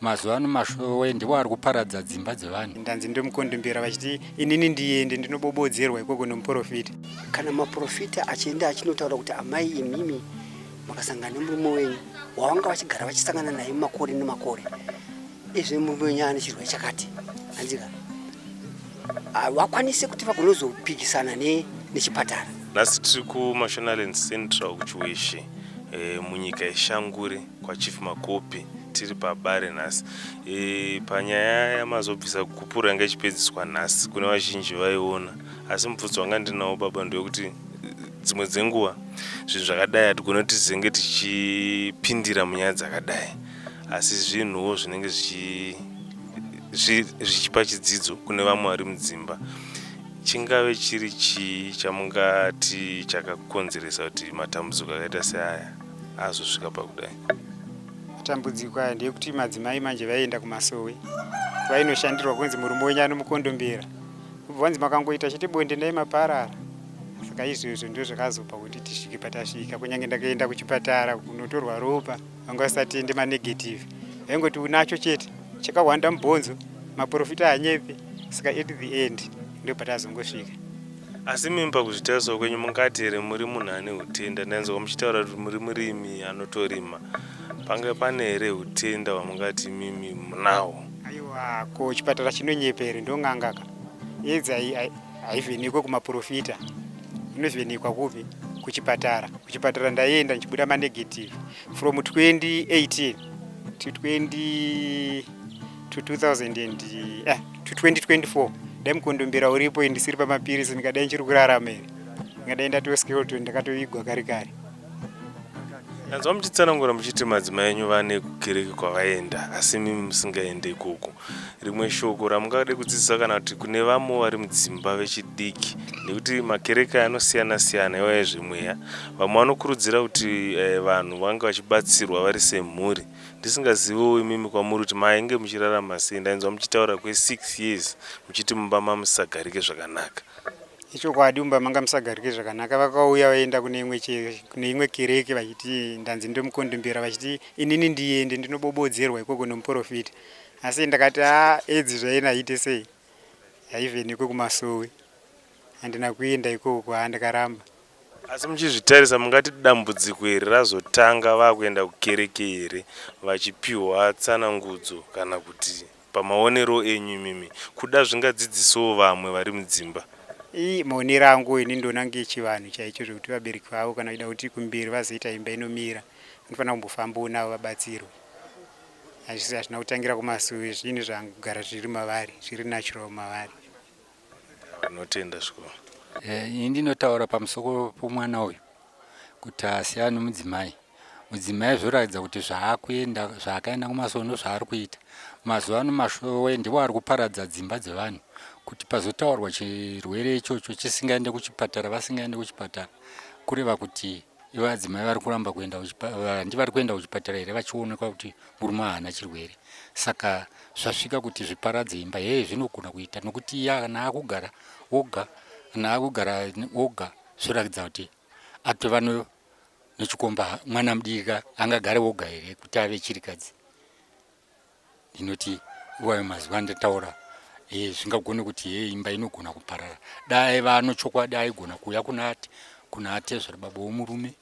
Mazuva ano mashowe ndiwo ari kuparadza dzimba dzevanhu. Ndanzi ndomukondombera vachiti inini ndiende ndinobobodzerwa ikoko nomuporofita. Kana maporofita achienda achinotaura kuti amai imimi makasangana nemurume wenyu wavanga vachigara vachisangana naye makore nemakore izve murume wenyu ane chirwere chakati handika vakwanise kuti vagonozopikisana nechipatara. Nhasi tiri kuMashonaland Central kuChiweshe e, munyika yeShanguri kwaChief Makope tiri pabare nhasi e, panyaya yamazobvisa gupuro yanga ichipedziswa nhasi kune vazhinji vaiona asi mubvunzo wanga ndinawo baba ndewekuti dzimwe dzenguva zvinhu zvakadai hatigone kuti tizenge tichipindira munyaya dzakadai asi zvinhuwo zvinenge zvichipa chidzidzo kune vamwe vari mudzimba chingave chiri chii chamungati chakakonzeresa kuti matambudziko akaita seaya azosvika pakudai Matambudziko aya ndeyekuti madzimai manje vaienda kumasowe vainoshandirwa kunzi murume wenyu anomukondombera kubva vanzi makangoita chete bonde ndai maparara saka izvozvo ndizvo zvakazopa kuti tisvike patasvika kunyange ndakaenda kuchipatara kunotorwa ropa vanga vasatende manegative vaingoti unacho chete chakahwanda mubhonzo maprofita hanyepi saka at the end ndopatazongosvika Asi imimi pakuzvitarisawo kwenyu mungati here muri munhu ane hutenda? Ndainzwa muchitaura kuti muri murimi anotorima. Pange pane here hutenda hwamungati imimi munawo? Aiwa, ko chipatara chinonyepa here? Ndon'anga ka. Aids haivhenekwe kumaprofita, inovhenekwa kupi? Kuchipatara. Kuchipatara ndaienda ndichibuda manegative from 2018 to 20 to 2000 and, eh, to 2024 dai mukondombera uripo ndisiri pamapirisi ndingadai ndichiri kurarama here ndingadai ndatoo skeleton ndakatovigwa kare kare Ndanzwa muchitsanangura muchiti madzimai enyu vane kukereke kwavaenda asi mimi musingaende ikoko. Rimwe shoko ramungade kudzidzisa kana kuti kune vamwe vari mudzimba vechidiki nekuti makereke anosiyana siyana iwaya ezvemweya. Vamwe vanokurudzira kuti eh, vanhu vange vachibatsirwa vari semhuri Ndisingazivewo imimi kwamuri kuti mainge muchirarama sei ndainzwa muchitaura kwe 6 years muchiti mumba mamusagarike zvakanaka. Ichokwadi mumba manga musagarike zvakanaka vakauya vaenda kune imwe kune imwe kereke vachiti ndanzi ndomukondombera vachiti inini ndiende ndinobobodzerwa ikoko nomuporofita asi ndakati a edzi zvaina haite sei haivhenekwe kumasowe handina kuenda ikoko haa ndakaramba. Asi muchizvitarisa mungati dambudziko iri razotanga vakuenda kukereke here vachipiwa tsanangudzo kana kuti pamaonero enyu imimi kuda zvingadzidzisewo vamwe vari mudzimba? Ii maonero angu ini ndoona kunge chivanhu chaicho zvekuti vabereki vavo kana vachida kuti kumberi vazoita imba inomira vanofanira kumbofambawo navo vabatsirwe. Hazvisi hazvina kutangira kumasuwe zvinhu zvangogara zviri mavari zviri natural mavari. Ndinotenda zvikuru. Eh, ini ndinotaura pamusoro pomwana uyu kuti asiyana nomudzimai. Mudzimai zvoratidza kuti zvaakuenda zvaakaenda kumasowe ndozvaari kuita. Mazuva ano masowe ndiwo ari kuparadza dzimba dzevanhu kuti pazotaurwa chirwere ichocho chisingaende kuchipatara vasingaende kuchipatara kureva kuti Ivo adzimai vari kuramba kuenda handi vari kuenda kuchipatara here vachionekwa kuti murume haana chirwere. Saka zvasvika kuti zviparadze imba hee zvinogona kuita nokuti iye kana akugara oga kana akugara oga zvoratidza kuti atova nechikomba mwana mudiki angagare oga here kuti ave chirikadzi. Ndinoti iwayo mazwi andataura eh, zvingagone kuti hee imba inogona kuparara. Dai aiva ano chokwadi aigona kuuya kuna kuna atezvara baba womurume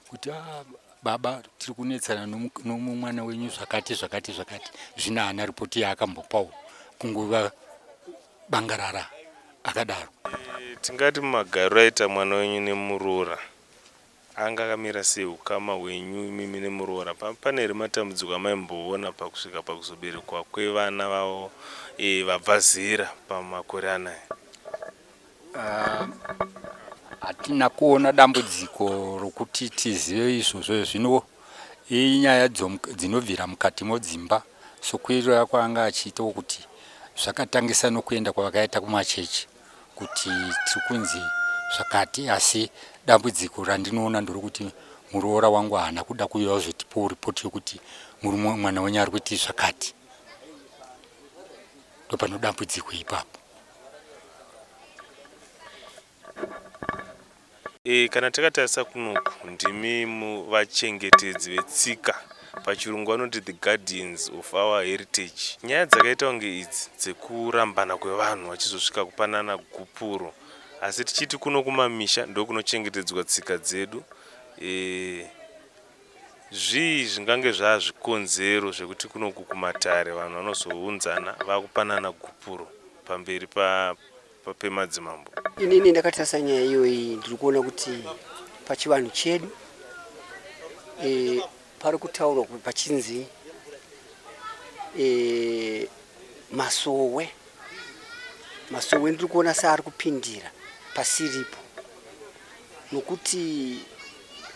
kuti ah, baba tiri kunetsana nomumwana wenyu zvakati zvakati zvakati. Zvino haana ripoti yaakambopawo kungova bangarara akadaro. Eh, tingati mumagariro aita mwana wenyu nemuroora Anga akamira sei hukama hwenyu imimi nemuroora? Pane here matambudziko amaimboona pakusvika pakuzoberekwa kwevana vavo e, vabva zera pamakore anaya? Hatina kuona dambudziko rokuti tizive izvozvo zvino inyaya dzinobvira mukati modzimba sokuirora kwaanga achiitawo kuti zvakatangisa nokuenda kwavakaita kumachechi kuti tiri kunzi zvakati asi dambudziko randinoona ndorokuti muroora wangu haana kuda kuuya kuzotipawo ripoti yokuti murume mwana wenyu ari kuti zvakati ndopano dambudziko ipapo. E, kana takatarisa kunoku ndimi vachengetedzi vetsika. Pachirungu vanoti the guardians of our heritage. Nyaya dzakaita kunge idzi dzekurambana kwevanhu vachizosvika kupanana gupuro asi tichiti kuno kumamisha ndokunochengetedzwa tsika dzedu e, zvii zvingange zvazvikonzero zvekuti kunoku kumatare vanhu vanozounzana vakupanana gupuro pamberi pemadzimambo? Inini ndakatarisa nyaya iyoyi, ndiri kuona kuti pachivanhu chedu pari kutaurwa pachinzi masowe masowe ndiri kuona seari kupindira pasiripo, nokuti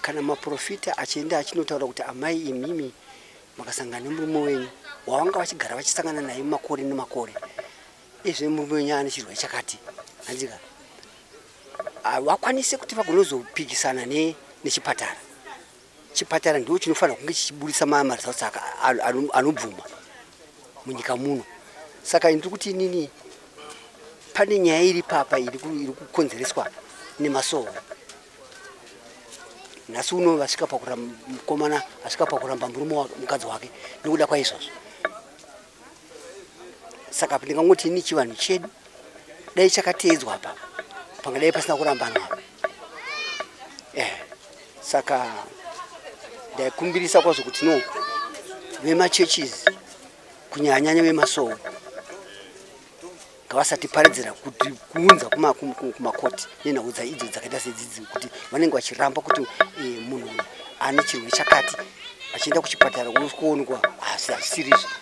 kana maprofita achienda achinotaura kuti amai imimi makasangana nemurume wenyu wavanga vachigara vachisangana naye makore nemakore, izve murume wenyu ane chirwere chakati, handika havakwanise kuti vagonozopikisana nechipatara. Chipatara ndo chinofanira kunge chichiburisa maresults anobvuma munyika muno. Saka ndiri kuti inini pane nyaya iri papa iri kukonzereswa nemasowe. Nhasi uno vasvika pakuramba, mukomana asvika pakuramba murume, mukadzi wake nekuda kwaizvozvo. Saka ndingangoti ini chivanhu chedu dai chakateedzwa apa, pangadai pasina kurambanwa. Saka ndaikumbirisa kwazvo kuti no, vemachurches, kunyanyanya vemasowe, ngavasatiparidzira kuti kuunza kumakoti nenhau dzaidzo dzakaita sedzidzi, kuti vanenge vachiramba kuti munhu ane chirwere chakati, vachienda kuchipatara kuonekwa hazvisirizvo.